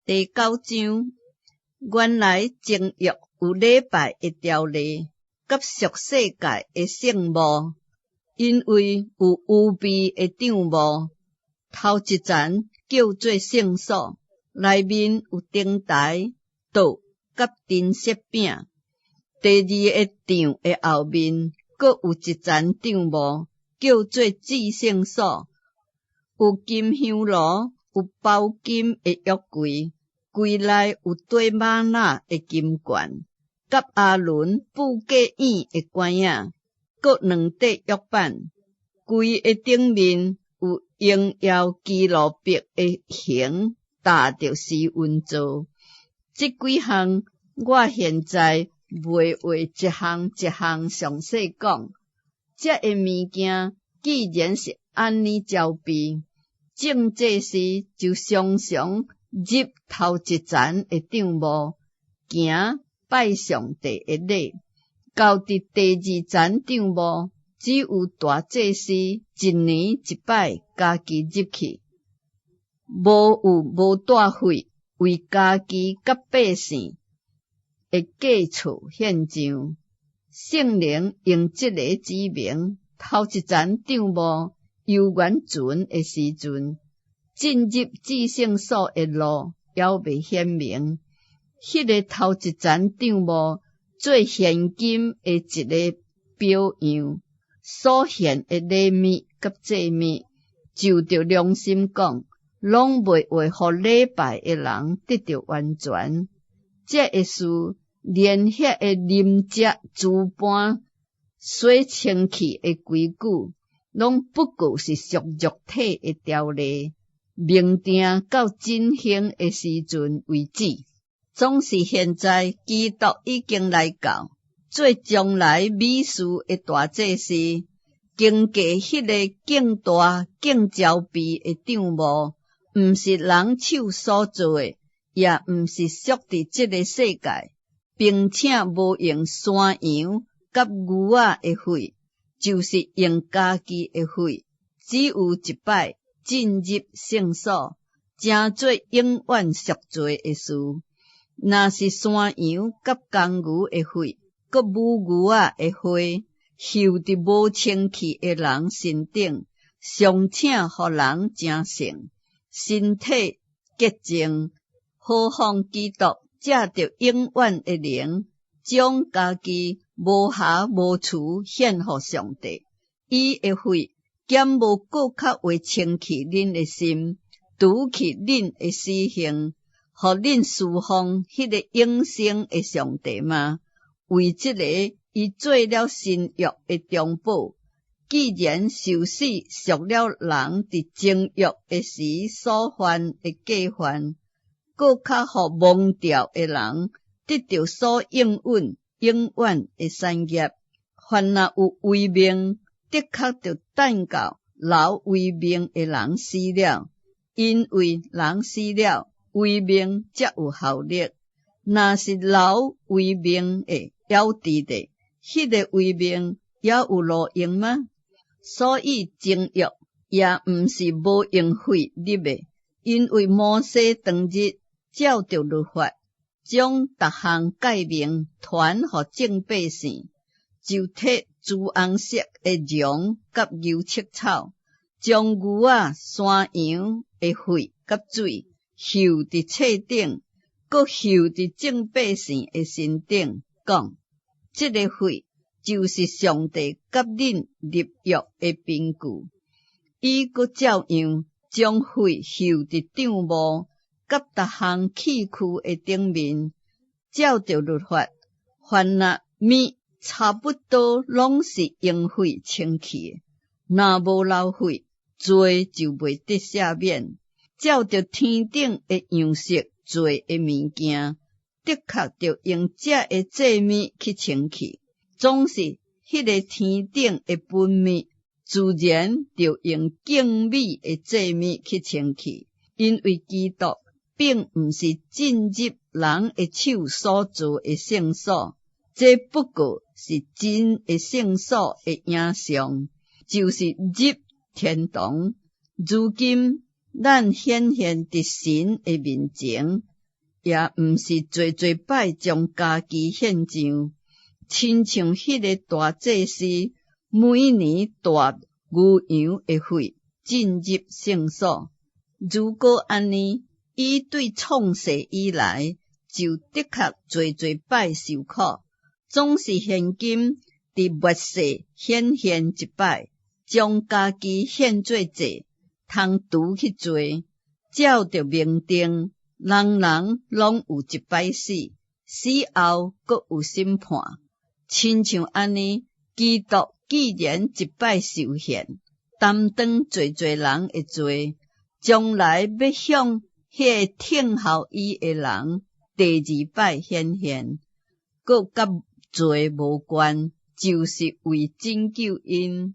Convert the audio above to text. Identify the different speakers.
Speaker 1: 第九章，原來情欲有禮拜的條例，佮屬世界的聖幕，因為有預備的帳幕，頭一層叫做聖所，內面有燈臺、桌佮陳設餅。第二個帳的後面，閣有一層帳幕，叫做至聖所，有金香爐，有包金的約櫃，櫃內有綴瑪納的金罐，佮亞倫布格椅的罐仔，閣兩塊約板。櫃的頂面有榮耀基路伯的形，搭著施恩座。這幾項我現在袂話一項一項詳細講。這个物件既然是按呢籌備，眾祭司就常常入頭一層的帳幕，行拜上帝的禮。到佇第二層帳幕，只有大祭司一年一擺家己入去，無有無帶血為家己佮百姓的過錯獻上。聖靈用這个指明，頭一層帳幕猶原存的時陣，進入至聖所的路猶未顯明。彼个頭一層帳幕做現今的一个表樣，所獻的禮物佮祭物，就著良心講，攏袂話予禮拜的人得著完全。這个事，連彼个啉食諸般洗清氣的規矩，攏不過是屬肉體的條例，明定到振興的時陣為止。總是現在基督已經來到，做將來美事的大祭司，經過彼个更大更籌備的帳幕，毋是人手所做的，也毋是屬佇這个世界，並且無用山羊佮牛仔的血，就是用家己的血，只有一擺進入聖所，成做永遠贖罪的事。若是山羊佮公牛的血，佮母牛仔的血，溴佇無清氣的人身頂，尚且予人成聖，身體潔淨，何況基督藉著永遠的靈，將家己無瑕無疵獻予上帝，伊的血敢無閣較會清去恁的心，除去恁的死行，予恁事奉彼个永生的上帝嗎？為這个，伊做了新約的中保。既然受死贖了人佇情欲的時所犯的過犯，閣較予蒙召的人得著所應允永遠的產業。凡若有遺命，的確著等到留遺命的人死了，因為人死了，遺命才有效力。若是留遺命的猶佇咧，彼个遺命猶有路用嗎？所以情欲也毋是無用血立的，因為摩西當日照著律法，將逐項誡命傳予眾百姓，就提朱紅色的絨佮牛捒草，將牛仔、山羊的血佮水溴佇冊頂，閣溴佇眾百姓的身頂，講：這个血就是上帝佮恁立約的憑據。伊閣照樣將血溴佇帳幕佮逐項器具的頂面，照著律法，凡若物差不多攏是用血清去的，若無流血，罪就袂得赦免。照著天頂的樣式做的物件，的確著用這个祭物去清去。總是彼个天頂的本物，自然著用更美的祭物去清去。因為基督並毋是進入人的手所造的聖所，這不過是真的聖所的影像，就是入天堂。如今咱顯現佇神的面前，也毋是濟濟擺將家己獻上，親像彼个大祭司每年帶牛羊的血進入聖所。如果按呢，伊對創世以來就的確濟濟擺受苦，總是現今佇末世顯現一擺，將家己獻做祭，通除去罪。照著明定，人人攏有一擺死，死後閣有審判。親像按呢，基督既然一擺受獻，擔當濟濟人的罪，將來欲向彼個等候伊的人，第二擺顯現，閣佮罪無關，就是為拯救𪜶。